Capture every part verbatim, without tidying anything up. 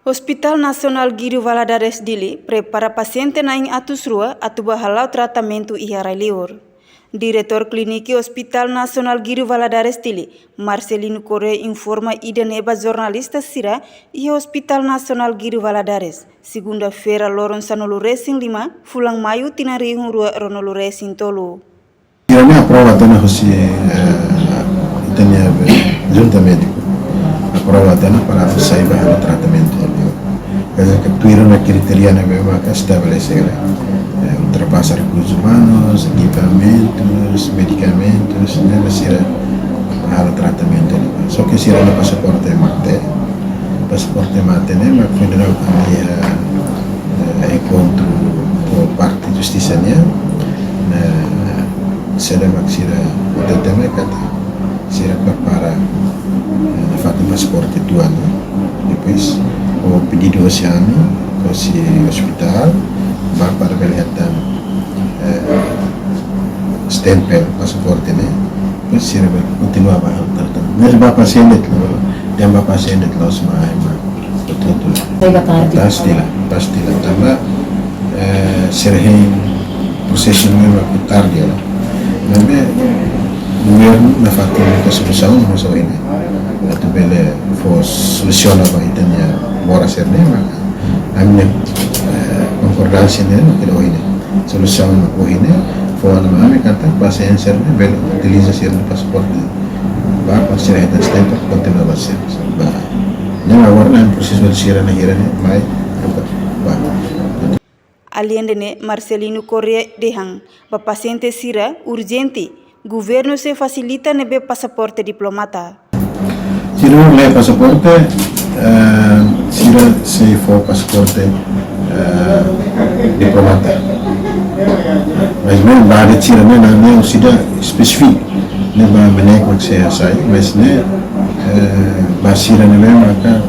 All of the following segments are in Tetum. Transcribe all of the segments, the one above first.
Hospital Nasionál Guido Valadares Dili prepara pasiente na'in atus rua atu bá hala'o tratamentu iha rai-liur. Diretór Klínika Hospital Nasionál Guido Valadares Dili, Marcelino Correia, informa ida-ne'e ba jornalista sira iha Hospital Nasionál Guido Valadares, segunda-feira loron sanulu resin lima, fulan maiu, tinan rihun rua ruanulu resin tolu. Sira-ne'e aprova tiha ona husi, eh, ita-nia, eh, junta médiku. Aprova tiha ona para atu sai bá halo tratamentu. Katak tuir ona kritéria ne'ebé mak estabelese, eh, ultrapasa rekursus umanus, ekipamentus, medikamentus, ne'e mak sira halo tratamentu. Só ke sira-nia pasaporte mate. Pasaporte mate ne'e mak foin daudaun ami, eh, eh, enkontru ho parte justisa nian, eh, sira mak sira hatete mai katak sira prepara, eh, nafatin pasaporte tuan. Depois ho pedidu husi ami, husi ospitál, bá para bele hetan, eh, stempel pasaporte ne'e, depois sira bele kontinua bá halo tratamentu. Mas ba pasiente, dehan ba pasiente la'ós mai, mai. Betul, betul. Sai ba tarde. Pasti la, pasti la. Tanba, eh, sira hein prosesu ne'e mak tarde la. Maibé governu nafatin buka solusaun, solusaun ne'e. Atu bele fó solusiona ba ita-nia moras sira-ne'e, mak ami-nia, eh, konkordánsia ne'e mak ohin ne'e. Solusaun mak ohin ne'e, fó ona mai ami katak pasiente sira-ne'e bele utiliza sira-nia pasaporte bá, para sira hetan stempel, kontinua bá sira. Bá. Ne'e agora ne'e prosesu sira-ne'e hira ne'e mai buka. Bá. Alende ne'e, Marcelino Correia dehan ba pasiente sira urjente governu sei fasilita ne'ebé pasaporte diplomata. Sira ne'ebé pasaporte, eh, sira sei fó pasaporte, eh, diplomata. Mas ne'e ba de'it sira ne'e, ne'e, ne'e orsida espesífiku. Ne'e ba MNEK mak sei hasai, mas ne'e, eh, ba sira ne'ebé maka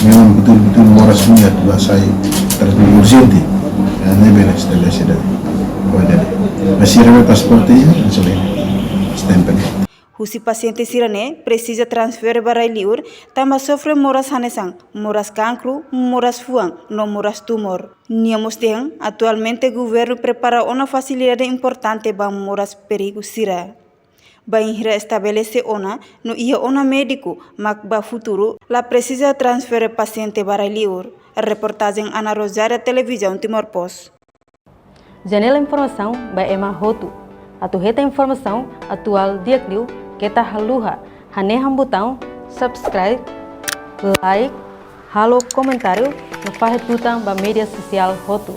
memang betul-betul moras nian atu bá sai tratamentu urjente. Eh, ne'e bele estabelese de'it. Ba sira ne'ebé pasaporte iha, ne'e só stempel. Husi pasiente sira-ne'e presiza transfere ba rai-liur, tanba sofre moras hanesan moras kankru, moras fuan, no moras tumór. Nia mós dehan, atualmente governu prepara ona fasilidade importante ba moras perigu sira. Bainhira estabelese ona no iha ona médiku, mak ba futuru la presiza transfere pasiente ba rai-liur. Reportajen Ana Rosária, Televizaun Timor Post. Janela informasaun ba ema hotu. Atu hetan informasaun atuál di'ak liu, keta haluha hanehan butaun subscribe, like, halo komentáriu no fahe tutan ba média sosiál hotu.